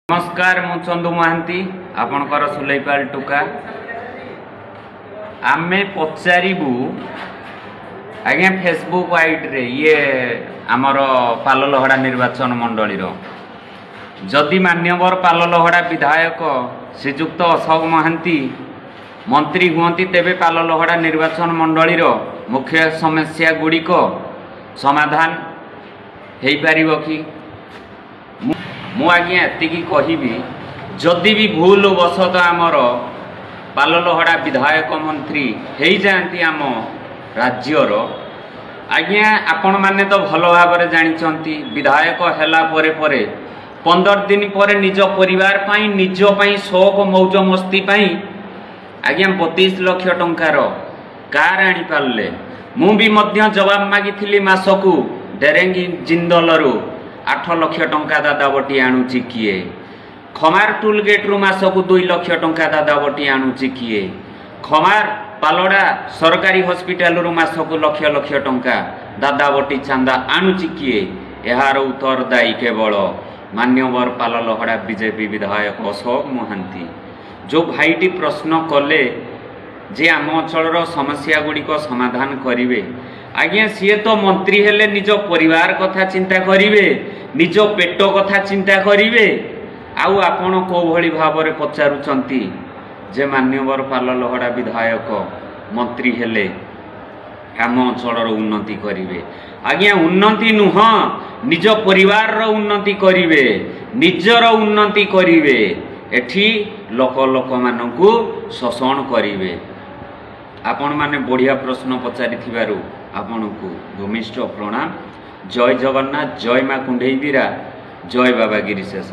ନମସ୍କାର, ମୁଁ ଚନ୍ଦୁ ମହାନ୍ତି, ଆପଣଙ୍କର ସୁଲେଇପାଲ ଟୁକା। ଆମେ ପଚାରିବୁ ଆଜ୍ଞା, ଫେସବୁକ୍ ଆଇଡ଼ିରେ ଇଏ ଆମର ପାଲଲହଡ଼ା ନିର୍ବାଚନ ମଣ୍ଡଳୀର ଯଦି ମାନ୍ୟବର ପାଲଲହଡ଼ା ବିଧାୟକ ଶ୍ରୀଯୁକ୍ତ ଅଶୋକ ମହାନ୍ତି ମନ୍ତ୍ରୀ ହୁଅନ୍ତି, ତେବେ ପାଲଲହଡ଼ା ନିର୍ବାଚନ ମଣ୍ଡଳୀର ମୁଖ୍ୟ ସମସ୍ୟା ଗୁଡ଼ିକ ସମାଧାନ ହେଇପାରିବ କି? ମୁଁ ଆଜ୍ଞା ଏତିକି କହିବି, ଯଦି ବି ଭୁଲ ବଶତଃ ଆମର ପାଲଲହଡ଼ା ବିଧାୟକ ମନ୍ତ୍ରୀ ହେଇଯାଆନ୍ତି ଆମ ରାଜ୍ୟର, ଆଜ୍ଞା ଆପଣମାନେ ତ ଭଲ ଭାବରେ ଜାଣିଛନ୍ତି, ବିଧାୟକ ହେଲା ପରେ ପରେ 15 ଦିନ ପରେ ନିଜ ପରିବାର ପାଇଁ, ନିଜ ପାଇଁ, ସଉକ ମୌଜ ମସ୍ତି ପାଇଁ ଆଜ୍ଞା 32 ଲକ୍ଷ ଟଙ୍କାର କାର୍ ଆଣିପାରିଲେ। ମୁଁ ବି ମଧ୍ୟ ଜବାବ ମାଗିଥିଲି, ମାସକୁ ଡେରେଙ୍ଗି ଜିନ୍ଦଲରୁ 8 ଲକ୍ଷ ଟଙ୍କା ଦାଦାବଟି ଆଣୁଛି କିଏ? ଖମାର ଟୁଲ୍ ଗେଟ୍ରୁ ମାସକୁ 2 ଲକ୍ଷ ଟଙ୍କା ଦାଦାବଟି ଆଣୁଛି କିଏ? ଖମାର ପାଲଡ଼ା ସରକାରୀ ହସ୍ପିଟାଲରୁ ମାସକୁ ଲକ୍ଷ ଲକ୍ଷ ଟଙ୍କା ଦାଦାବଟି ଚାନ୍ଦା ଆଣୁଛି କିଏ? ଏହାର ଉତ୍ତରଦାୟୀ କେବଳ ମାନ୍ୟବର ପାଲଲହଡ଼ା ବିଜେପି ବିଧାୟକ ଅଶୋକ ମହାନ୍ତି। ଯେଉଁ ଭାଇଟି ପ୍ରଶ୍ନ କଲେ ଯେ ଆମ ଅଞ୍ଚଳର ସମସ୍ୟା ଗୁଡ଼ିକ ସମାଧାନ କରିବେ, ଆଜ୍ଞା ସିଏ ତ ମନ୍ତ୍ରୀ ହେଲେ ନିଜ ପରିବାର କଥା ଚିନ୍ତା କରିବେ, ନିଜ ପେଟ କଥା ଚିନ୍ତା କରିବେ, ଆଉ ଆପଣ କେଉଁଭଳି ଭାବରେ ପଚାରୁଛନ୍ତି ଯେ ମାନ୍ୟବର ପାଲଲହଡ଼ା ବିଧାୟକ ମନ୍ତ୍ରୀ ହେଲେ ଆମ ଅଞ୍ଚଳର ଉନ୍ନତି କରିବେ? ଆଜ୍ଞା ଉନ୍ନତି ନୁହଁ, ନିଜ ପରିବାରର ଉନ୍ନତି କରିବେ, ନିଜର ଉନ୍ନତି କରିବେ, ଏଠି ଲୋକ ଲୋକମାନଙ୍କୁ ଶୋଷଣ କରିବେ। ଆପଣମାନେ ବଢ଼ିଆ ପ୍ରଶ୍ନ ପଚାରିଥିବାରୁ ଆପଣଙ୍କୁ ଭୂମିଷ୍ଠ ପ୍ରଣାମ। ଜୟ ଜଗନ୍ନାଥ, ଜୟ ମା କୁଣ୍ଢେଇବୀରା, ଜୟ ବାବା ଗିରିଶେଷ।